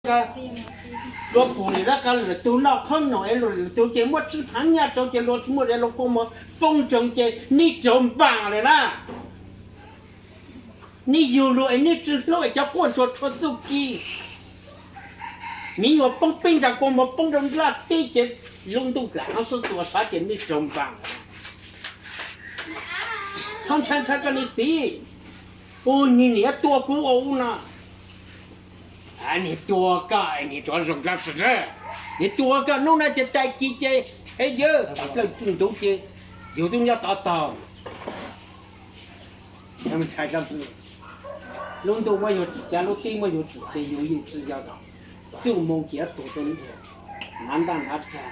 Luag pum nim lawv qa lwm tus noj qhob noom es lwm tus ces muab tsib phav nyaj rau ces luag tsis muaj zes luag kua muag poob ntsoog ces neb raug npaam lawm na. Neb yug luag es neb tsis hlub es cov quaj ntsuag txhua txuj ci. Miv nyuam poob peb nra kua muag poob rau nplaj teb ces lub ntuj dlam qab sib txuas sav ces neb raug npaam lawm. Txhob ntshai ntshai koj niag txiv. Ua niag niam tua kuv ua ub no. Niag tua koj niag rov zoo dab tsi? Niag tua koj hnub no ces tag kis ces es yawg dlawg ntub ces yus twb nyob tod tog. Lub ntuj muab yus tsim, lub teb muab yus tsim ces yus yeej tsis yog txuj moo khiav tuag rau hnav ntaj hnav tsag.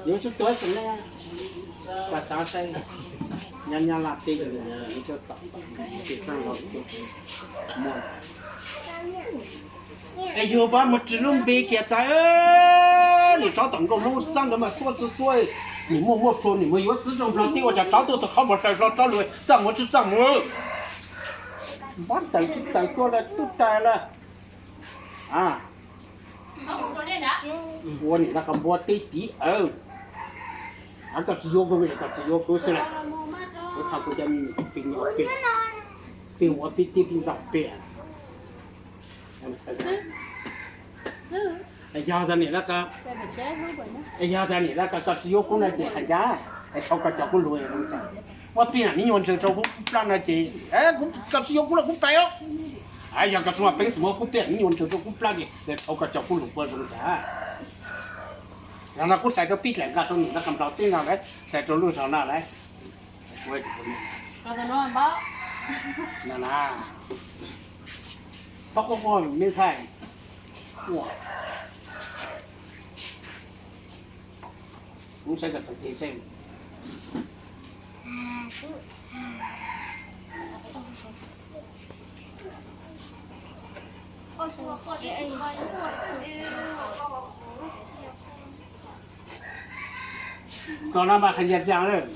Yus tsis tuag sim neej, koj xav saib, nyob nyob laj teb yus txom txom nyem ces txaj los muaj. Es yus pab mus ris lub npe kiag tas, nim rov tom nkaus lub txaj nkawd mas xuab tsis xuab, nim muaj muaj plhu nim mus yuav txiv zoo nplog tib ua cas rov tuaj tau qhov mus saws hlo rov lug txaj muag tsis txaj muag. Npab taws tsis taws tuaj lawm tub taws lawm. Ua nim no qhov npua teb tiv aw, koj tsis yuav kuv, koj tsis yuav kuv xwb las. Kuv txhaj kuv cov me nyuam pib nyob pib, pib ua pib tib pib ntog pib. Yog tas nim no, yog tas nim no koj tsis yuav kuv no ces hais ncaj, es thov koj cov kuv lug. Muab pib nam me nyuam ntsaws rau kuv plab no ces, koj tsis yuav kuv los kuv pais os. Yog koj tsis muaj peev xwm muab kuv pib nam me nyuam ntsaws rau kuv plab ces thov koj cov kuv lug puas zoo ntag. Yog no kuv hlais rau pib dlaim nqa rau nim no qhov nplog teb no lawm, hlais rau lub zog no lawm. Txhob quaj quaj me ntxhais. Kuv saib koj txawm tes tseg. Koj no mas qhov ncaj ncees lawm.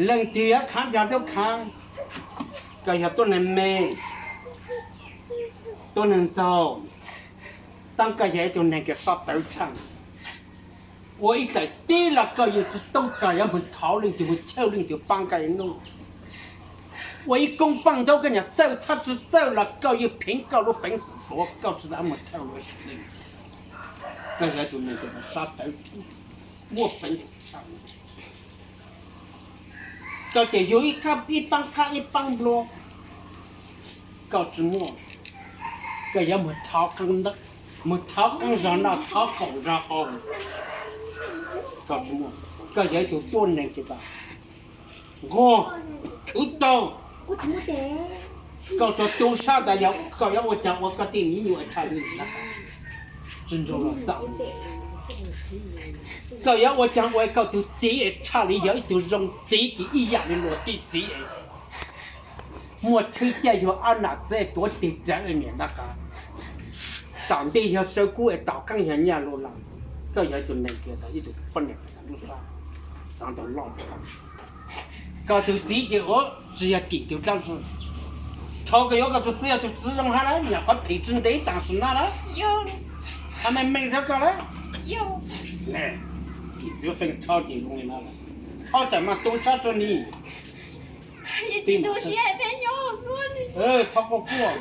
Leej twg yuav khaav ncaj tub khaav, koj yog tuab neeg me, tuab neeg ntxaug, tab koj yog ib tug neeg kws sab tawv tshaaj. Ua ib txhais teb los koj yeej tsis toob koj yuav moog thov leej twg, moog chawj leej twg paab koj ib nub. Ua ib koob paaj ntaub koj niam txawj thab tsis txawj los koj yeej pheev koj lub peev xwm dluav, koj tsis tau moog thawj lub sim neej. Koj yog ib tug neeg kws sab tawv, muaj peev xwm tshaj. Koj ces yug ib paab qab ib paab nplua, koj tsis muaj. Koj yuav moog thov qeej, moog thov qeej zog noj, thov qaum zog haus, koj tsis muaj. Koj yog ib tug tuab neeg kws nquag, khwv taug. Koj tsuas tu sab tas yog koj yuav ua caag ua koj tej me nyuam tshaj li tsis nrug luag txaj. Koj yuav ua caag ua koj tug txiv es tshaj li yog ib tug zoo txiv kws ib yam li luag tej txiv es muaj tsheb caij yug ab nam txiv tuav teg rawv niam nrab qab. Tom ntej yog saw kub es tom qeeb yog nyaj lug lawm. Koj yog ib tug neeg kws tau ib tug poj niam lub sab, xaav tau loj. Koj tug txiv ces ua tsis yog kim tug dlaab tsi. Thaum koj yuav koj tug txiv yog tug txiv zoo hab lawm, nyam qhov phem tsis ntev taam sim na lawm. Hab meej meej rau koj lawm. Kim txiv feej tho ces zoo li no lawm. Txhob tawm mas tu sab rua ni. Txhob quaj quaj.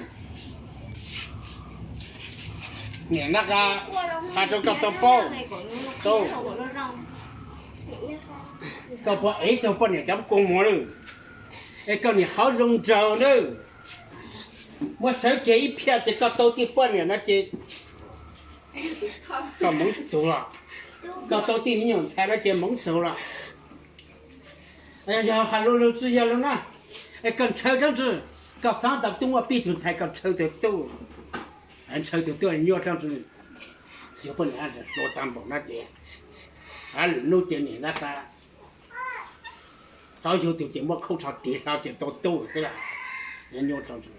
Niam nab qa has rua koj tau paub, tau, koj puas ev tug poj niam cov kua muag lawm, es koj niam hauv zoo nraug nawb. Muab sawv kiag ib phiaj ces koj tau tej poj niam no ces koj moov txug lawm. Koj tau tej me nyuam ntxhais no ces moov txug lawm. Yog has lug lug tsis yog lug na, es koj ntshaw dlaab tsi? Koj xaav tas tub muaj peb tug ntxhais koj ntshaw tug tub, ntshaw tug tub nyuaj dlaab tsi? Yog poj niam hluas tag npaum no ces, lwm nub ces niam nab qa rov yug tug ces muab khaub tsho tiv hlo ces tau tub xwb lawm. Nyuaj dlaab tsi?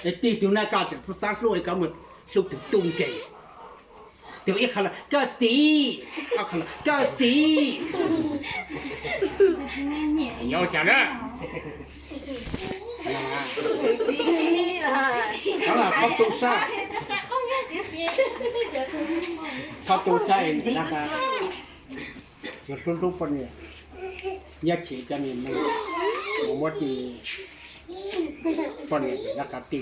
Es tej tug nab koj tseem tsi xaav hlub, koj mus hlub tug tub ntse. Tug ib qho los koj txiv, ob qho los koj txiv. Yuav ua cas na? Koj los Txhob tu sab, txhob tu sab es nim no yuav hlub hlub poj niam, yog chim cov niag me mus muab ti poj niam nim no qas ti.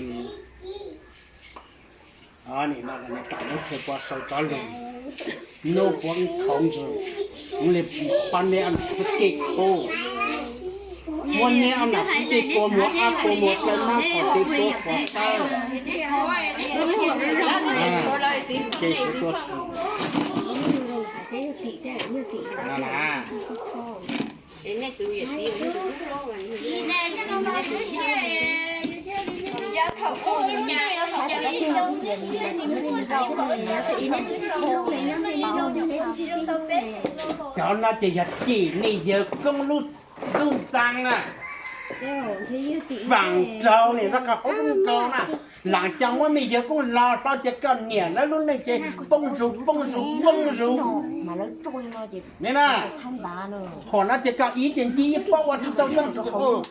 Nim no niam tais lub qhia pua sau cov lus, nub puav ib khaus ntsws, kuv li pab neb ob nam xub tej kub, muab neb ob nam xub tej kua muag ab kua muag tsaw nab kom tej tuab kom tawb. Ces kuv tuaj xwb na. Cov no ces yog tim nej yawg koob lub ntuj ntxaa na. Faam raug nim no qas qub nkaus na, lam coj muab me yawg koob los hlo ces koj niam lawv lub neej ces poob zus poob zus poob zus. Nim na, thaum no ces koj ib ce nci ib pob ua tsis tau yooj tsis tau ua.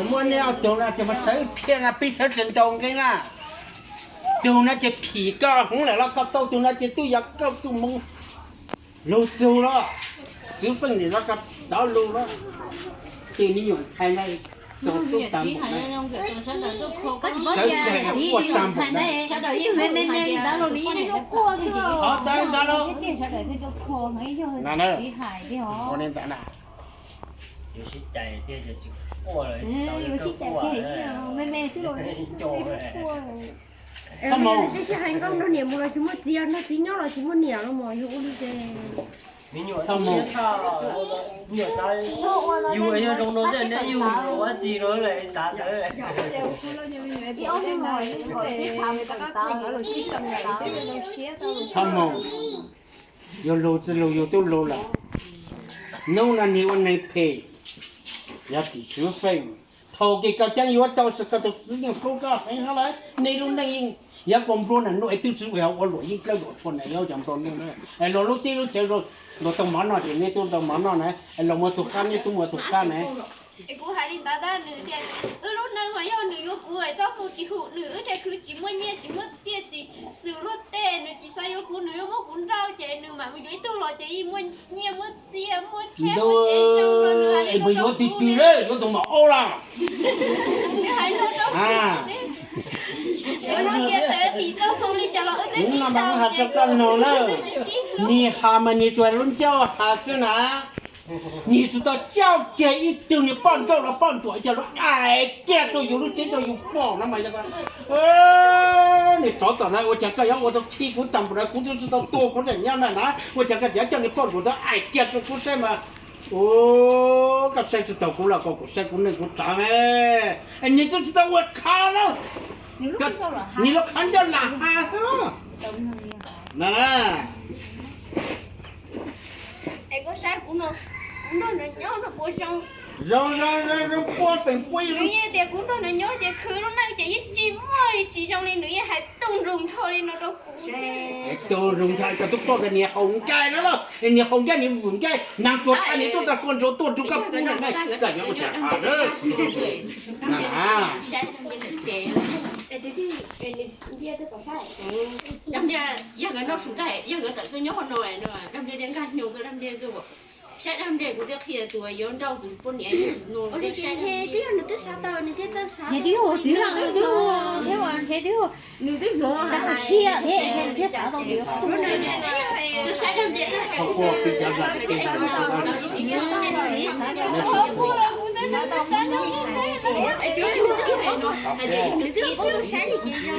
Muaj nej ob tug no ces mas sawv phiaj na, peb sawv tsees ntaus nqe na. Tug no ces phim koj hwv lawm los koj tau tug no ces twb yog koj txuj moo lug txug los, xwv feej nim no koj txov lug los, ces me nyuam ntxhais ntawd txaus tub tag npaum na, sawv tsees quaj tag npaum na. Qhov ntawd ntag lauj. Ua li ntawd na. Txhob mus, tib si hais nkauj nrog niam mus los tsis muaj txiv, nrog txiv nyob los tsis muaj niam los mas yus ua li ces. Txhob mus. Yus yog zoo no tej neb yug ua tsi no xav ntawd. Txhob mus. Yus lug tsis lug yus twb lug lawm. Hnub no niag ua neeg phem, yog tim xwv feej. Thaum kis koj ceeb yuav tau koj tus txiv yeej hlub koj heev hab lawm, nej lub neej yeej yav kua nplua na nuj es twb tsis ua luam yeej dlawb luam tshua na, yog cov nplua nuj na. Es luag lub teb lub chaw luag tau mov noj ces neb tub tau mov noj na, es luag muaj tug qab neb tub muaj tug qab na. Es kuv hais li ntawd tab nws tias wb lub neej mas yog nws yuav kuv es txhob hu tsis hu nws, wb tej khwv tsis muaj nyiaj tsis muaj txiaj tsis xws luag tej, nws tsis xav yuav kuv, nws yuav muab kuv nrauj ces nws mam mus yuav ib tug los ces yeej muaj nyiaj muaj txiaj muaj tsheb muaj cev zoo rau nws hais li no rau kuv. Yuav tus mam ua los. Nws hais li no rau kuv. Kuv no tias txawm tim txoj hmoo li cas los wb twb sib tau ces koj no na. Nim has mas nim tsuas lub ncauj has xwb na. Nim tsis tau coj kiag ib tug niag poj nrauj los poj ntsuam coj lub aim kiag rau yus lub tsev rau yus pom no mas yog nim tsov tom na ua cas koj yuav ua tau khi kuv tag npaum na, kuv twb tsis tau tua kuv tseem nyob na na, ua cas koj yuav coj niag poj ntsuam tau aim kiag rau kuv saib mas. Ua, koj saib tsis taus kuv los kom kuv saib kuv neej kuv tsav me. Es nim twb tsis tau ua qha na, nim lub qhov ncauj lam has xwb na. Es koj saib kuv no, kuv nrog nws nyob no puas zoo? Zoo zoo zoo zoo, puab feem puab ib zoo. Nws yeej tias kuv nrog nws nyob ces khwv lub neej ces yeej tsis muaj li tsis zoo li, nws yeej hais tu nrug nrho li no rau kuv. Tu nrug nrho, koj twb paub tias niag haus nkaij no los, niag haus nkaij niag vwm nkaij, nag tsuag tshaj niag tuaj tag kua ntsauv tuaj rau koj pub na, koj yuav ua cas? Dab Nplias, yog nkawd noj su nqaij, yog nkawd tawm tuaj nyob qhov no, Dab Nplias thiaj nkag hnyoo tuaj, Dab Nplias tuaj saib Dab Nplias, kuv thiaj qhia tus yuav nrauj tus poj niam no. Twb yog nws twb xav tau nws thiaj txawj xav. Nws twb hu txiv laj twb hu thiab, nws twb hnov tag hauv siab thiab nws thiaj xav tau tias. Saib Dab Nplias, nws twb paub tau saib li ces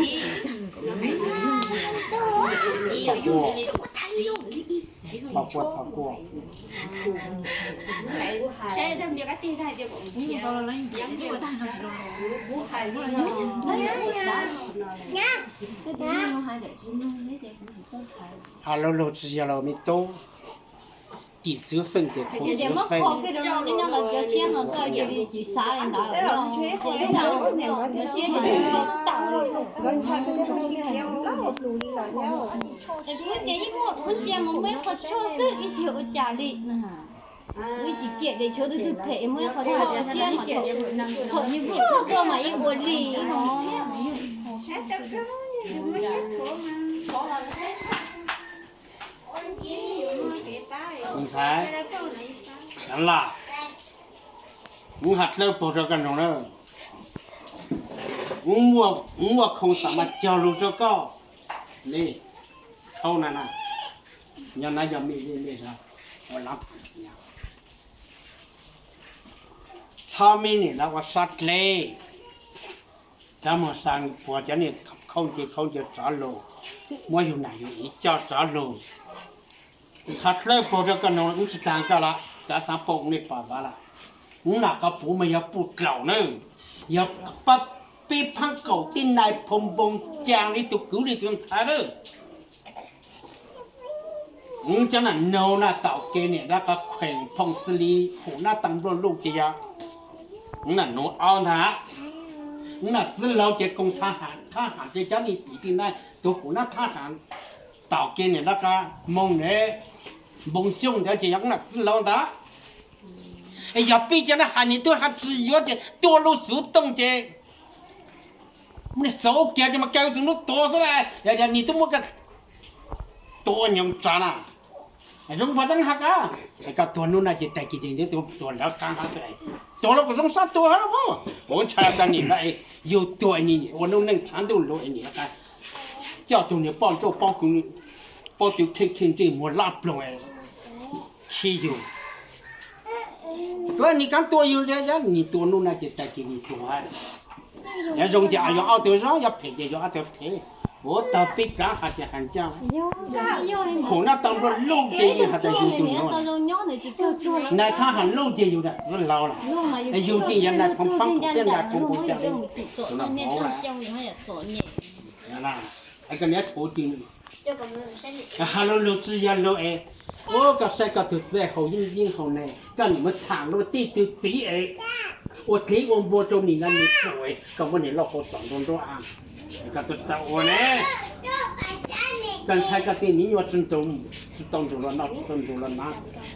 zoo. Saib Dab Nplias kab teg tag hais tias kom mus nrhiav. Has lug lug tsis yog los me tub, Yim txwv feej ces kho txwv feej. Wb ces yeej muaj ib qho tshuaj xwb, ib txhia ua cas li. Wb tsis kiam ces tshuav tus twg phem muaj ib qho tshuaj ua siab mas thaum yus tshuaj tuaj mas yeej ua li no. Ntxhais, Lam, kuv has dlawb paug rau koj mloog na. Kuv muaj khoom xam mas cog lus rau koj li. Khau na na, yog na yog me me ua lab, txhob me niam lawv ua sab dleb. Cov muag sa puas cov niag khaub ncaws khaub ncaws tsov lus, muab yus nam yus iv coj tsov lus. Has dlawb paug rau koj mloog, wb tsis tas koj lawm, cov xav paub nej pom ntawd lawm. Wb nam qhov puv mas yog puj dlaum na, yog peb phaab kaum tib nais phoo npoo caag li tus kwv li tus ntxhais lawm. Wb cov nam noog na taum kev niam dab qab kheem phooj xwb li, hum nab taag npluaj luj ces yog wb nam noog aub ntag. Wb nam txwj laug ces koom thab ham, thab ham ces cov niag tim tim na, tus hum nab thab ham taum kev niam dab qab moog ne, npoo xyooj ntawd ces yog wb nam txwj laug ntag. Es yog peb cov na hais niam tub hab tsi yuav ces tua lub xuv tooj ces muab niag xauv kiag ces mas kaw txug nub tuag xwb las, yog niam tub muab koj tua nyob tsav na. Zoo pog tab has koj, koj tuag nub na ces tag kis ces tuag lawv qab hab, tuag los kuj zoo sab tuag hab lauj. Kuv ntshai tag niam na, yug tuag es niam ua noob neej tshav ntuj lug es niam coj tug niag poj nrauj pob kws, pob tw kheej kheej ntsej muag lab ploog khib yug. Tuab nim kav tua yug, yog nim tua nub na ces tag kis nim tuag. Yog zoo ces yuav ob tug zoo, yog phem ces yuav ob tug phem. Ua tag peb kav has ces has ncaj, hum nab taag npluaj luj ces yeej has tas yug tug nyob, nais thab ham luj ces yug txwj laug lawm. Es yug ces yog nais phoo paab kaum tib nais phoo npoo caag li, tus nam hauv lawm. Koj niam txhuv tsi, has lug lug tsi yog lug es, ua koj saib koj tug txiv haus yeeb yeeb haus ne, koj nim muab tham lug tij tug txiv es ua dlib ua npua rau nim no nim pum es koj muab nim lauj kaub txom nruab nruab a, koj txawj txawj ua ne. Koj ntshai koj tej miv nyuas tsi tau nrug luag noj tsi tau nrug luag hnav,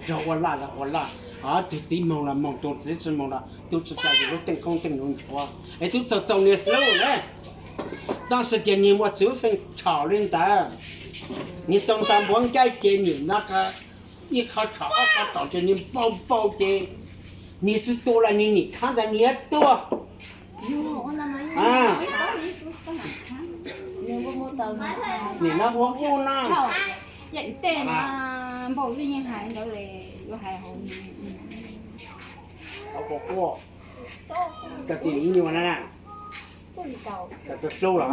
raug ua laj los ua laj, tug txiv moog los moog, tug txiv tsi moog los tub tsi tau yug lub teej qoob teej nuv nchuav es tub txaus txaus niag hlub ne. Tab sis ces niag muaj txwv feej tsham li ntawd, niag tau nta npuav ncaib ces nim no ib qho tsham ob qho tom ces niag npau npau ces niag tsi tua los niag nim khab ntawd niag tuag. Nim no ua kuj no. Tej npaum li hais ntawd yuav hais hauv, koj tus miv nyuas na, koj tus hlub los.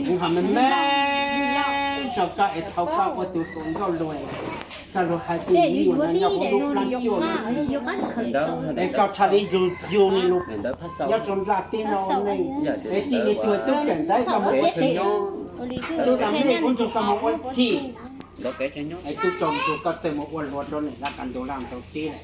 Kuv hais meej meej rau koj es thaum koj ua tus hluas nkauj lug, koj lug hais tus miv nyuas no nyob huv lub plab cuaj, es koj txhad li yug yug nws lug nyob rau nplaj teb no ua neej, es tij niag tuag tub kawm ntawv koj mus ua txhim, tub tas mej ub ntsug koj mus ua txhim, es tub tsaus ntsug koj txawj mus ua luag rau niam dab qas ntug laj ntug teb lawm.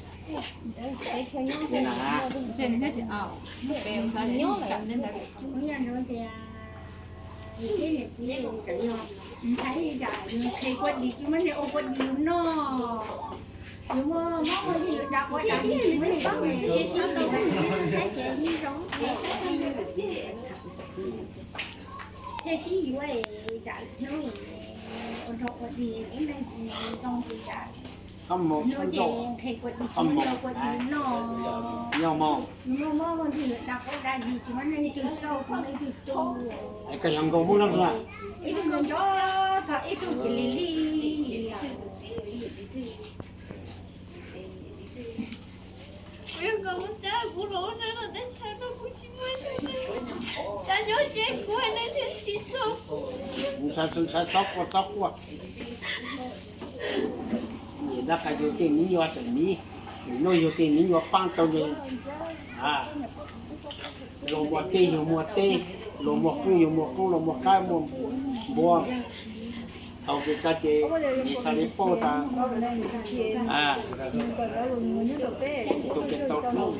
Thiaj sib yuav zam hnub ua rau ua dig ib leeg zoo li zam. Txhob mus, txhob mus, nyob mus. Es koj yog nkaus muab noj. Ntshai, ntshai, txhob quaj, txhob quaj. Nim no yug tej miv nyuas tseem miv, nim no yug tej miv nyuas paab tau li. Luag muaj teb yug muaj teb, luag muaj qoob yug muaj qoob, luag muaj qaib muaj npua. Thaus kws koj ces nim txhaj li paub tas tus kws tau hlub.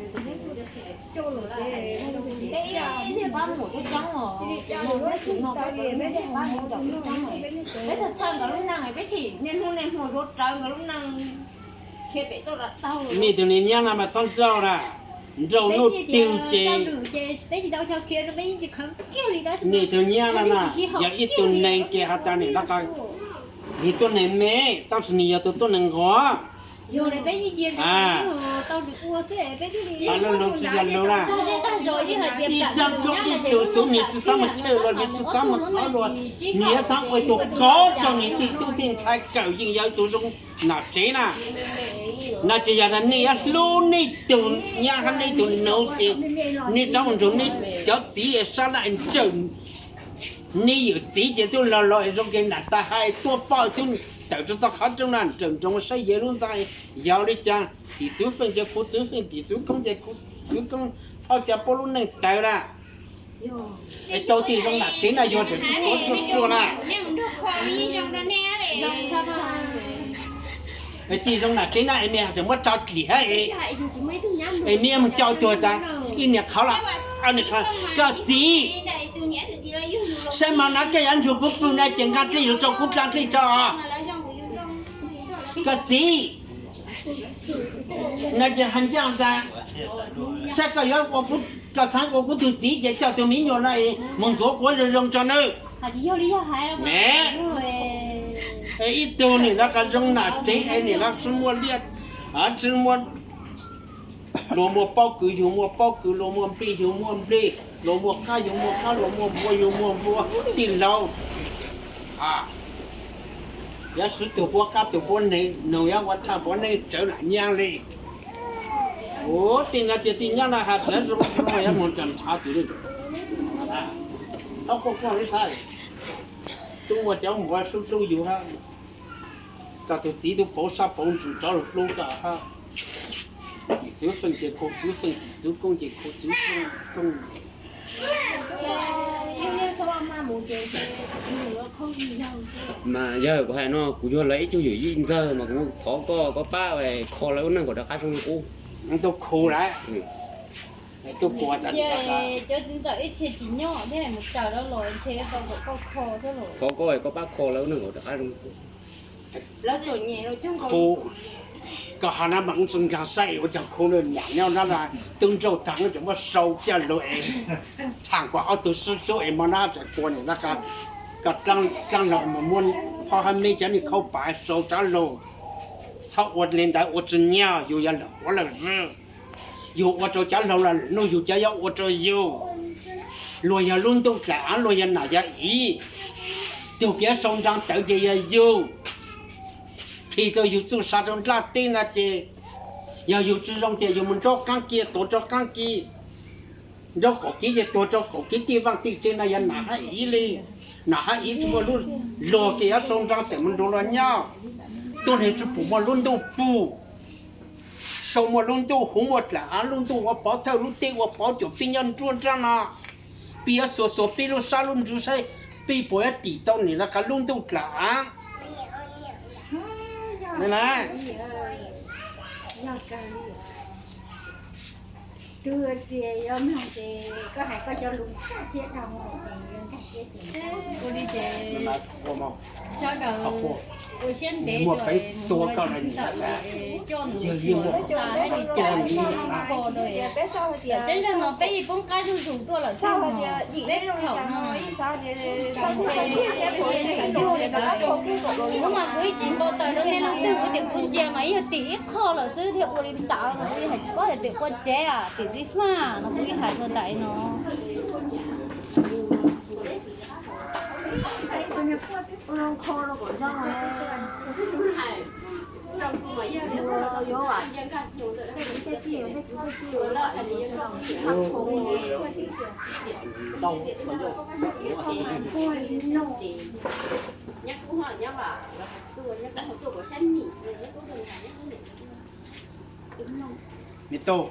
Peb txhaj txhaj nkawd lub neej, peb thim niaj hnub niaj hmo zuav rawv nkawd lub neej, khiav pem toj ram taug. Nej tug niag nyab no mas txhob nrauj na, nrauj nuj twg ces nej tug nyab no na yog ib tug neeg ces has tas nim no, nim tuab neeg me, tab sis nws yog tus tuab neeg nquag. Lug lug tsis yog lug na. Ib txhia koob ib tug txwv, nws tsis xav mus chawj luag, nws tsis xav mus thov luag, nws yuav xav ua ib tug kauv rau nws tej tub tej ntxhais kawm yeej yog ib tug zoo nam tsev na. No ces yog nej yuav hlub nej tug nyab hab nej tug nus ces nej rov mus nrug nej cov txiv sab laj nrawm, nej yawm txiv ces twb los los zoo ke nam tas hais tuaj poj tub tawm rau txoj qhov rooj na, nrawm nroos saib yawg lub ntxa yog li cas, tim txwv feej ces kuv txwv feej, tim txwv koob ces kuv txwv koob, txhob cia puab lub neej tawv na. Es tau tij zoo nam tsev na yog tseem tub tuav tsuag tsuag na. Es tij zoo nam tsev na es me tseem muab rau dlim hab es, es me mus coj tuag tas ib niag qhov lawm, koj txiv, saib mas na koj yuav nrug kuv pw na ces nqa dlej lug rau kuv dlaa dlej rau. Koj txiv, no ces has ncaaj tas, saib koj yuav, koj txhaj ua kuv tug txiv ces coj tug miv nyuas no es mus ntxuav quav zoo zoo tso nawb. Ne, es ib tug nim no zoo nam tsev es nim no tsis muaj liaj, tsis muaj, luag muaj pob kws yug muaj pob kws, luag muaj nplej yug muaj nplej, luag muaj qab yug muaj qab, luag muaj npua yug muaj npua, tij laug. Yuav swv tug puab qab tug puab neeg, noog yuav ua thaj puab neej tsawv nam nyab li. Ua tij no ces tij nyab no has tsev zoo zoo yuav moog cov ntshav tus li. Txhob quaj quaj li txhab. Tub muaj cov npua hlub hlub yug hab. Koj tug txiv tub pauv sab pauv ntsws rov lug hlub koj hab. Tim txwv feej ces khuv txwv feej, tim txwv koob ces khuv txwv koob. Mas yawg, kuv hais no kuv yog lawv ib tug yawm yij ntxawg mas kuv thov koj, koj pab kho lawv lub neej kom rov qab zoo li qub. Tub khuv lawm. Tub khuv tas cov txiv ntxawm ib txhia tsis nyob thiab mus raws lawv los ntshe tau kom koj kho xwb los. Thov koj, koj pab kho lawv lub neej kom rov qab zoo li qub. Koj has na mas tsis nkaag saib ua caag khuv na, nyam nyob na, tub nrauj taag tseem muab sau coj lug es thaam kua ob tug sub sub es mov na tseem kua nim na, koj dlaab los mus muab phoj hab meb cov niag khaub pav sau rov lug. Txhob ua li ntawd ua tsis nyog, yug yog lwm quav lwm zog. Yug ua rau cov laug los lwm nub yug cov yuav ua rau yug. Luag yog lub ntuj dlaim aav, luag yog nam yog iv. Tug kev sau nraag tawv ces yog yug. Phim rau yug txuj sa rau nplaj teb na ces yog yug tsis zoo ces yug mus nraub qaab kiv tuav rau qaab kiv, nraub qaum kiv ces tuav rau qaum kiv, tej vaaj tej tse na yog nam hab iv li. Nam hab iv tsis muaj lub, luag ces yuav sau nraag tawm mus nrug luag nyob. Tuab neeg tsis pum muaj lub ntuj pug, sau muaj lub ntuj huv, muaj dlaim aav, lub ntuj ua pov thawj, lub teb ua pov, cuam peb nyob nruab nraab no, peb yuav xuas xuas peb lub sab lub ntsws saib peb puas yuav tim tau nim no lub ntuj dlaim aav. Ua li ces sawv daws ua siab ntev rua mus ua txuj tawm coj nws tsis tas hab nws cas kho rua. Txawm teb zag no peb yeej poob qab zuj zus tuaj lawm xwb, peb thaum no ntshe ua li ntawd. Kuv mas kuv ib tsis npau taws rau nej leej twg. Tim kuv ntsia mas ib yog tim ib qho lawm xwb thiaj ua li tas no, kuv yeej hais tsis paub tias tim qua tsev, tim txiv hmab no, kuv yeej hais rau nram no. Me tub,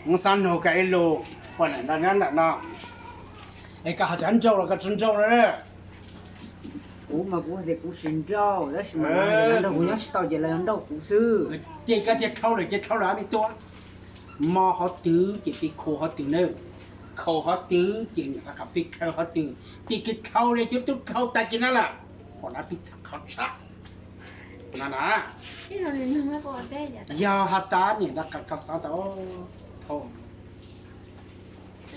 muab xav nug koj ib lus, poj niam nrog nyob ntawm no, es koj hais tias nrauj los koj tsis nrauj no? Kuv mas kuv hais tias kuv tsis nrauj, tab sis mas nrog kuv nyob tsis tau ces lawv nrauj kuv xwb. Ces koj cia dhau lawm, cia dhau lawm me tub. Mob hov twg ces pib khaws hov twg na, khaws hov twg ces niam rov qab pib khaws hov twg, ces kis dhau li cov tub dhau tag kis na lawm, qhov no pib qhov tshaj. No na, yog has tas niam rov qab koj xav tau, thaum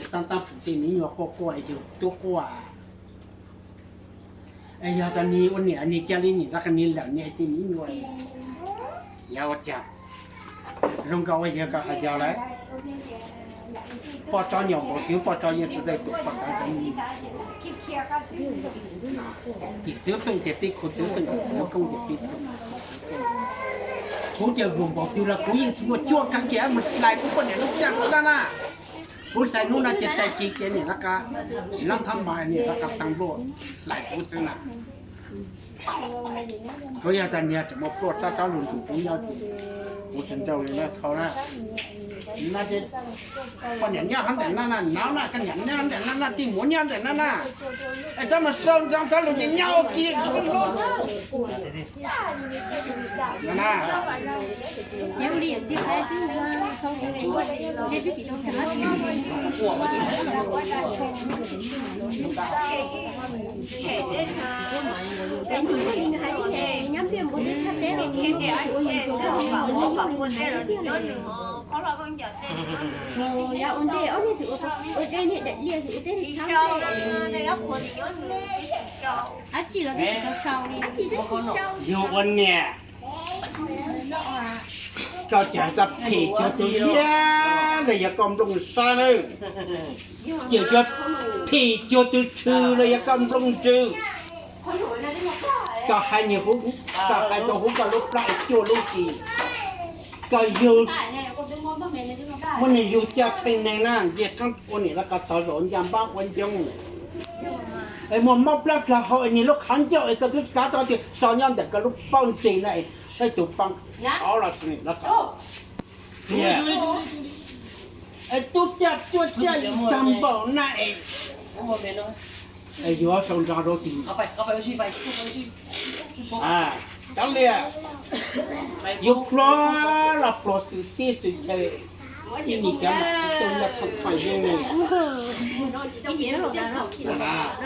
es taab taab pum tej me nyuam quaj quaj yug tub quaj. Es yog tas nws ua niam nws cia li niam rov qab nws lawm nws hais tej me nyuam, yog ua cas? Zoo nkaus ua yog koj hais yog lawm. Poj tsov nyaum npaum twg poj tsov yeej tsis txawj tus poj tsov cov. Tim txwv feej ces pib khuv txwv feej, tim txwv koob ces pib khuv. Kuv ces vus npaum twg los kuv yeej tsis muaj cuab kav ces mus hlais kuv poj niam lub caj dab na. Kuv hlais hnub no ces tag kis ces niam rov qab, lab thab mas niam rov qab tau npluaj hlais kuv xwb na. Kuv yog tas niag tseem muaj pluaj sab sab lug nrug kuv nyob ces kuv tsis nrauj li no dhau na. No ces poj niam nyob hov ntawm no na, nov na, koj niam nyob ntawm no na, tij muam nyob ntawm no na. Es txhob mus sau ntsoov sab lug ces nyob ua ke. Yug ua niam, koj ces txawj phim cuag tus liab los yog koj nplooj sab nawb, ces cov phim cuag tus tshw los yog koj nplooj ntsws. Koj hais niag huv, koj hais rau huv koj lub plab cuaj lub ci, koj yug, muab nws yug caj tsheej neeg na, nce qeeb ua niam lawv qhov tog zaum ncaj npab ua ncoob. Es muaj mob plab dlag hau es nws lub qhov ncauj es koj twb kav rau tias tso nyob ntawm koj lub pob ntseg na es saib tus pob qhov los sis niam lawv qhov. Es tub caj cuaj caj yus tag npaum na es, es yuav sau nrog rau tim. Cov liam, yuav pluag los pluag xwm teb xwm chaw, ib nim cov nam tub nyuj thooj paj yeeb ne.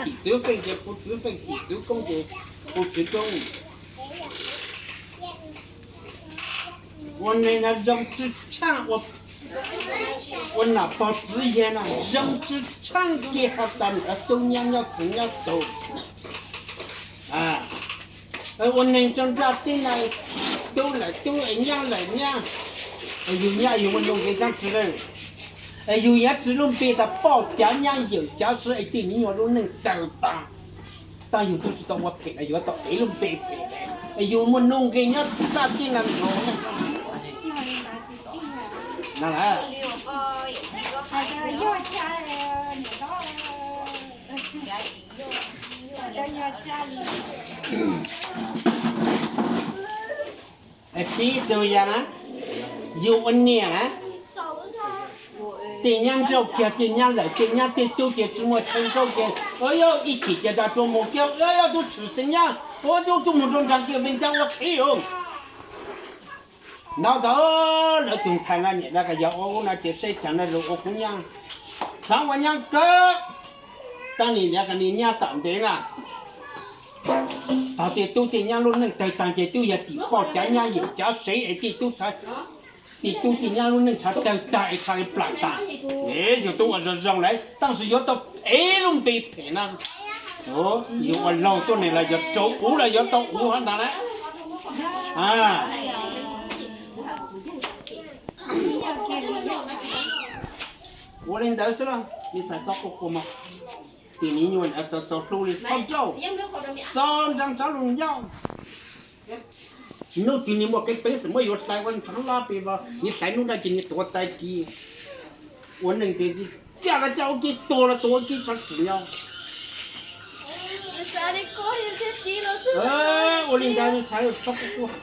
Tim txwv feej ces kuv txwv feej, tim txwv koob ces kuv txwv koob. Ua neeg no zoo tsw tshaaj, ua nam pog txwv yawg no zoo tsw tshaaj kiag has tas niam tub nyob nyob txwv nyob tug. Ua neeg rau nraj teb na, tub lawm tub es nyab lawm nyab, es yus nyab yus muaj nuj nqis txheeb tsw lawm, es yus yuav tsw lub npe tas poj cav nyab yawm cav sib es tej me nyuam lub neej tawg tag. Tag yus twb tsis tau ua phem los yuav tau ev lub npe phem, es yus muaj nuj nqis nyob nraj teb na. Es pib tug yog na, yus ua niam na, tej nyab nrauj kiag tej nyab lawm, tej nyab tej tub ces tsis muaj chaw nrauj ces ua yog ib chim ces tas rua mus kiag ua yog tub tshwm xeeb nyab ua tub tub mus rau nraag kiag npe ncaab ua qhib os. Nov tau lawv tus ntxhais no niam lawv yog ua ub no ces seb caag no lug ua kuv nyab, xaav ua nyab kawg. Tag nim lawv niag nyab tom ntev na, tog tej tub tej nyab lub neej tawg tag ces tub yog tim poj cav nyab yawm cav sev es tej tub, tej tub tej nyab lub neej tshav tawg tag es tshav li plam tag. Es yus tub ua zoo zoo lawm tab sis yuav tau ev lub npe phem na. Yus ua laug tuab neeg los yog rau uv los yuav tau uv hov ntag na. Ua li ntawd xwb los nis txhais txhob quaj quaj mog. Tim nis nyuag ntawd txaus hlub li txhob nrauj, txhob nrauj tsob lus ncauj. Hnub twg nis muaj keeb peev xwm muab yuav hlais ua ntshav loj pes vog, nis hlais hnub no ces nis tuav tag kis. Ua neej ces txij caj los caj ua ke, tuag los tuag ua ke, tso tsis nyob. Ua li ntawd txhais txhob quaj quaj.